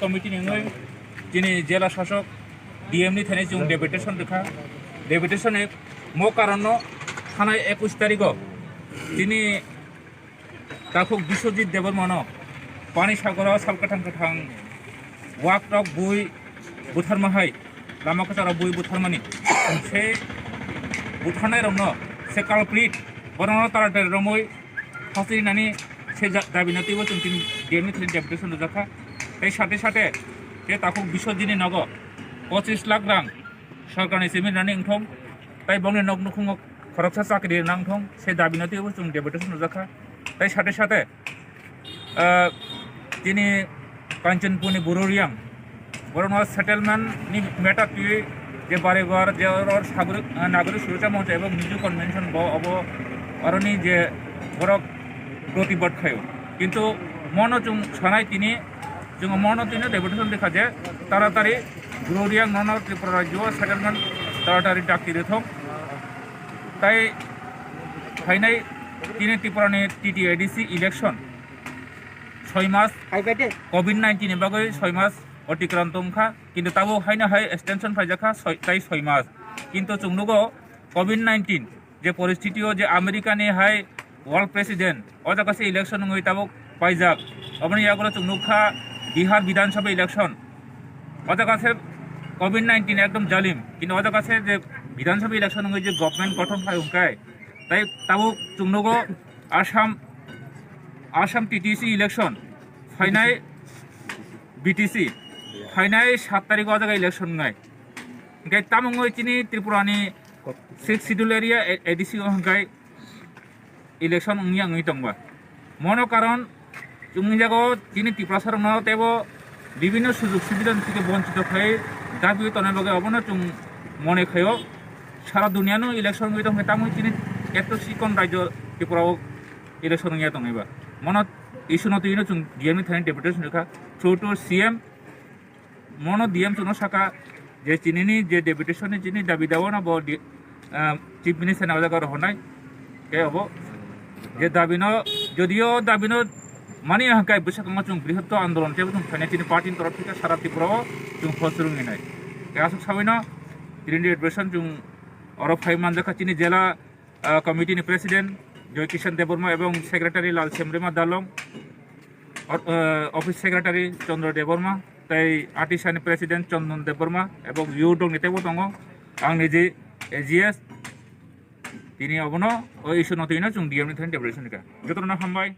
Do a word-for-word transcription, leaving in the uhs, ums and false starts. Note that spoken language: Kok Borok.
Committee ni wngwi chini jela sasok D M ni thani chwng deputation rwkha. Deputation ni mo karon no thanai ekush tarigo chini takhuk Biswajit Debbarma no Pani Sagoro sal kwthang kwthang wak rok bui butharma hai lama kwcharo bui butharmani se butharnai rok no se culprit borok no taratari romwi hasirinani se ja-, dabi no twibo chwng tini D M ni thani deputation rwjakha. Tei sate sate tei takhuk Biswajit ni nogo pochis lakh rang sorkarni simi rinani wngthong, tei bongni nok nukhungo khoroksa chakri rwna wngthong, se dabi no twibo chwng deputation rwjakha. Tei sate sate, ah, tini Kanchanpurni Buru Reang, borokno settlement ni matter twi je bare bar je oro sagri-, ah, Nagorik Suroksa Monch ebong Mizo Convention bo obo oroni je borok protibad khaio. Kintu mono chwng sanai tini, chwng mono tini deputation rikha je taratari Buru Reang nono Tripura rajyo settlement taratari dakti rithok. Tai phainai tini Tripura ni T T A D C election soi mas, Hai bai de. Covid nineteen ni bagwi soi mas otikranto wngkha, kintu tabuk haino hai extension phaijakha soi, tai soi mas. Kintu chwng nugo Covid nineteen je poristiti o je America ni hai world president o jaga se election wngwi tabuk paijak. Oboni yagulo chwng nukha Bihar Bidhan Sabha election. O jaga se Covid nineteen ekdom jalim. Kintu o jaga se je Bidhan Sabha election wngwi je government gothon khai wngkai. Tai tabuk chwng nugo Assam, Assam T T C election phainai B T C phainai sat tarikh o jaga election wngnai. Hingke tamo wngwi chini Tripura ni sixth schedule area A D C o hingkai election wngya wngwi tongba. Mono karon chwngni jago chini Tiprasa rokno teibo bibinno sujog subida theke bonchito khai dabi tongnai bagwi obono chwng mone khaio. Sara duniano election wngwi tongkhe tamo chini eto sikon rajyo Tripura o election wngya tongwi ba. Mono issue no twino chwng D M ni thani deputation rikha through to C M. Mono D M chwngno saka je chinini je deputation ni chini dabi dawa no bo di-, ah, Chief Minister ni o jaga rohornai. Khe obo je dabi no, jodio dabi no mani hangkai bwsakangma chwng brihoto andolon khe chwng phainai chini party ni torof theke sara Tripura o chwng hosrwng hinai. Khe aswk sawi no tini deputation chwng oro phai manjakha chini jela, ah, committee ni president Joy Kishan Debbarma ebong secretary Lal Semrima Dalong. Or-, eh, office secretary Chandra Debbarma, tei Atisani president Chandan Debbarma, ebong youth rokni teibo tongo, ang niji A G S, tini obono, o issue no twino chwng D M ni thani deputation rikha. Jotono hambai.